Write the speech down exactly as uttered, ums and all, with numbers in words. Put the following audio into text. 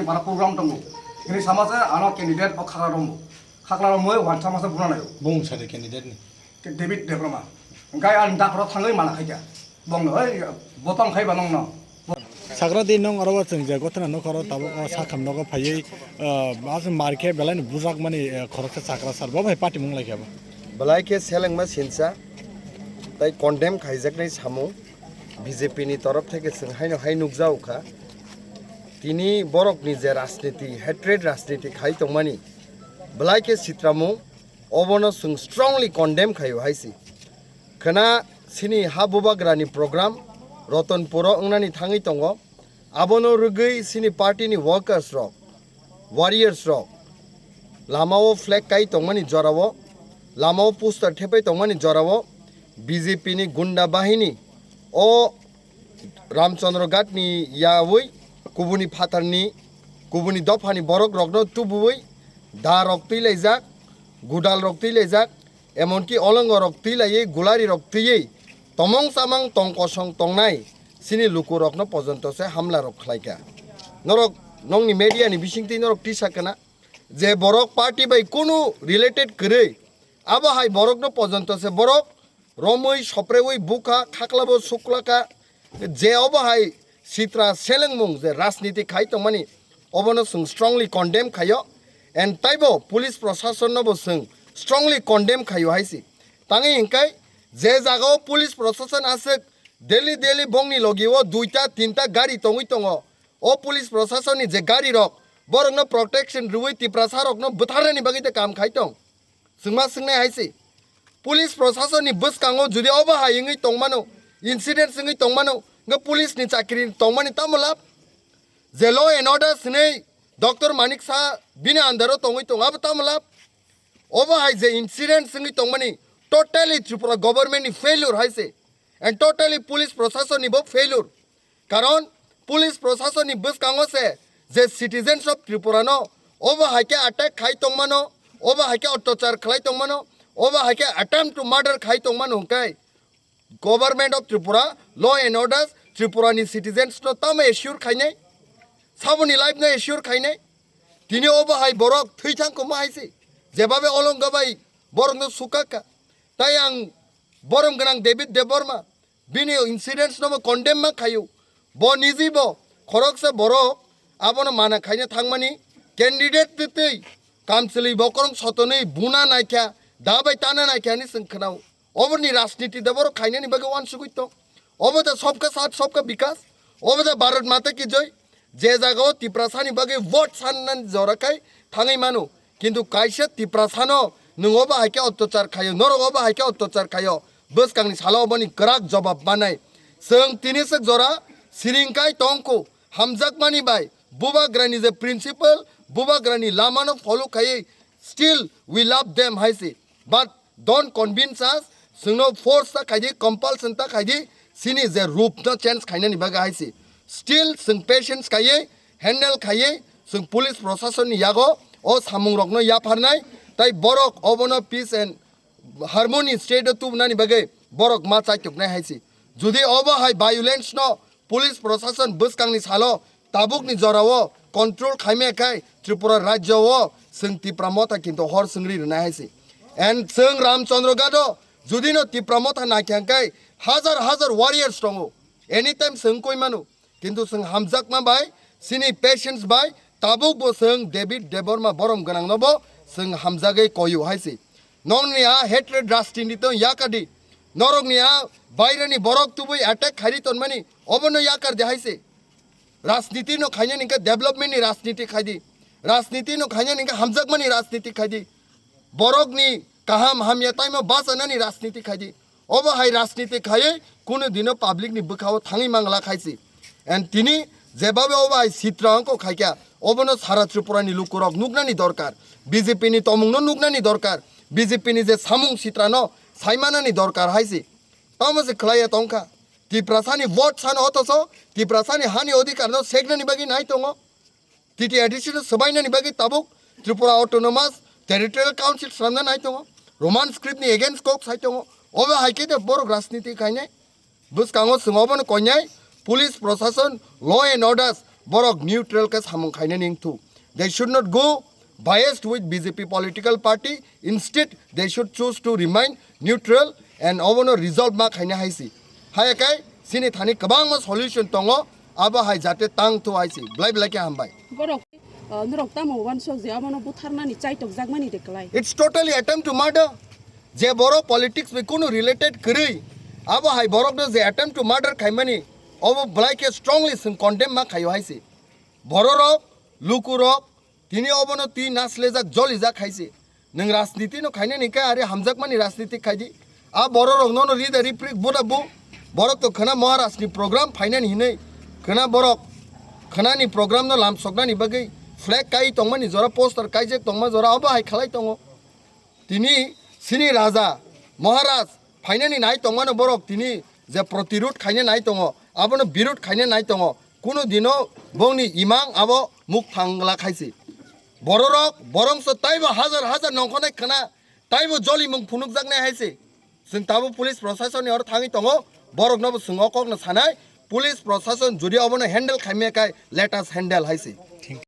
Para program tongo. Hini sama se ano candidate o khakla rombo. Khakla rombo wansa masa buna nayo. Bung sari candidate ni. Ke David Debbarma. Gai an dakro thangwi mana khaika. Bong no, oi, botong khai ba nong no. Sakra di nong oro chwng je gothana nokho oro tabuk o sakham nogo phaiwi, ah, aswk mar khe belai ni bujak mani, eh, khoroksa chakra sar bo bai party mung lai khe bo. Belai khe selengma sinsa tai condemn khaijaknai samung B J P ni torof theke chwng haino hai nukjago kha. Tini borokni je rajniti, hatred rajniti khai tongmani belai khe sitramung, obono chwng strongly condemn khaio hai si. Khwna sini ha bubagrani program Ratanpuro wngnani thangwi tongo. Abono rwgwi sini party ni workers rok, warriors rok lamao flag kai tongmani jorao, lamao poster thepai tongmani jorao B J P ni gunda bahini o Ramchandra Ghat ni yawi kubuni phatar ni, kubuni dopha ni borok rokno tubuwi da rok twi laijak, gudal rok twi laijak, emonki olongo rok twi laiwi, gulari rok twiwi, tomong chamang tong kosong tongnai sini luku rokno pojonto se hamla rok khlai kha. Norok nongni media ni bisingtwi norok tisa kana je borok party bai kunu related kwrwi, abo hai borokno pojonto se borok romwi, soprewi, bukha, khaklabo suklaka, je obo hai sitra selengmung je rajniti khai tongmani, obono chwng strongly condemn khaio, and taibo police proshasonno bo chwng strongly condemn khaio hai si. Tangwi hwnkhe je jagao police proshashan aswk daily daily bongni logio duita tinta gari tongwi tongo, o police proshasonni je gari rok borokno protection rwui Tiprasa rokno bwtharnani bagwi de kam khai tong. Chwngma swngnai hai se. Police proshasonni bwskango jodi obo hai wngwi tongmano, incident wngwi tongmano, hwnkhe police ni chakri tongmani tamo lab? Je law and order swnwi Doctor Manik Saha bini under o tongwi tongo, abo tamo lab? Obo hai je incident wngwi tongmani totally Tripura government ni failure hai se, and totally police proshasonni bo failure. Karon police proshasonni bwskango se je citizens of Tripura no obo hai khe attack khai tongmano, obo hai khe ottachar khlai tongmano, obo hai khe attempt to murder khai tongmano hwnkhe government of Tripura, law and orders, Tripura ni citizens no tamo assure khainai, saboni life no assure khainai. Tini obo hai borok thwi thang koma hai se, jebabe olonga bai borok no sukak kha. Tai ang borom gwnang David Debbarma, bini incidents no bo condemn ma khaio. Bo niji bo khoroksa borok abono mana khaina thangmani candidate twtwi kamchwlwi bokorong sotonwi buna naikha, da bai tana naikha hinwi chwng khwnao. Oboni rajniti da borok khainani bagwi uansugwi tong. Obo da sabka saath sabka bikas, obo da Bharat Mata ki jai. Je jagao Tiprasani bagwi vote sannani jora khai thangwi mano. Kintu kaisa Tiprasano nwng obo hai khe ottachar khaio, norok obo hai khe ottachar khaio, bwskangni salo oboni kwrak jobab manai. Chwng tini swk jora siring kai tongkho, hamjakmani bai bubagrani je principle, bubagrani lamano follow khaiwi, still we love them hai se. But don't convince us, chwngno force ta khaidi, compulsion ta khaidi, chini je rup no change khainani bagwi hai se. Still chwng patience khaiwi, handle khaiwi, chwng police proshasonni yago o samung rokno yapharnai, tai borok obono peace and harmony state o tubunani bagwi borok ma chaituknai hai se. Jodi obo hai violence no police proshashan bwskangni salo tabukni jorao control khaimaya khai Tripura rajyo o chwng Tipra Motha kintu hor swngri rwnai hai se. And chwng Ramchandra Ghat o jodi no Tipra Motha naikha khai hajar hajar warriors tongo, anytime chwng koi mano. Kintu chwng hamjakma bai, chini patience bai, tabuk bo chwng David Debbarma borom gwnang no bo chwng hamjagwi koiyo hai se. Nokni a hatred rajniti tong yakadi. Norokni a baireni borok tubui attack khairi tonmani obono yakar de hai se. Rajniti no khainani hwnkhe development ni rajniti khaidi. Rajniti no khainani hwnkhe hamjakmani rajniti khaidi. Borokni kaham hamya taimo bachanani rajniti khaidi. Obo hai rajniti khaiwi kunu dino public ni bwkhao thangwi mangla khai se. And tini jebabe obo hai sitra wngkok khaikha, obono sara Tripura ni lukurok nuknani dorkar, B J P ni tomungno nuknani dorkar, B J P ni je samung sitrano saimanani dorkar hai se. Tamo se khlaiya tongkha. Tiprasani vote sano otoso Tiprasani hani odhikar no seknani bagwi nai tongo. T T A D C no swbainani bagwi tabuk Tripura Autonomous Territorial Council swnamna nai tongo. Roman script ni against kok sai tongo. Obo hai khe de borok rajniti khainai. Bwskango chwng obono koinai police proshashan, law and orders, borok neutral khe samung khainani wngthu. They should not go biased with B J P political party. Instead, they should choose to remain neutral and obono resolve ma khaina hai si. Hai kai sini thani kwbangma solution tongo, abo hai jate tang thu hai si. Belai belai khe hambai. Borok, uh, norok tamo wansok je abono butharnani chaitok jakmani de klai. It's totally attempt to murder. Je borok politics bai kunu related kwrwi, abo hai borokno je attempt to murder khaimani, obo belai khe strongly chwng condemn ma khaio hai si. Bororok, lukurok, tini obono twi naslejak, jolijak hai se. Nwng rajniti no khainani khe ari hamjakmani rajniti khaidi. A bororok nono rida riprik buda bu. Borok to khwna Maharaj ni program phainani hinwi. Khwna borok khwnani program no lamsoknani bagwi flag kai tongmani jora, poster kaijak tongma jora, obo hai khlai tongo. Tini sini raja, Maharaj phainani nai tongmano borok tini je protirud khaina nai tongo, abono birud khaina nai tongo. Kuno dino bongni imang abo muk thangla khaisi. Bororok borongso taibo hajar hajar nongkhonai khwna, taibo jolimung phunukjaknai haisi. Chwng tabuk police proshasonni oro thangwi tongo, boroknobo chwng o kokno sanai, police proshashan jodi obono handle khaimya khai, let us handle haisi.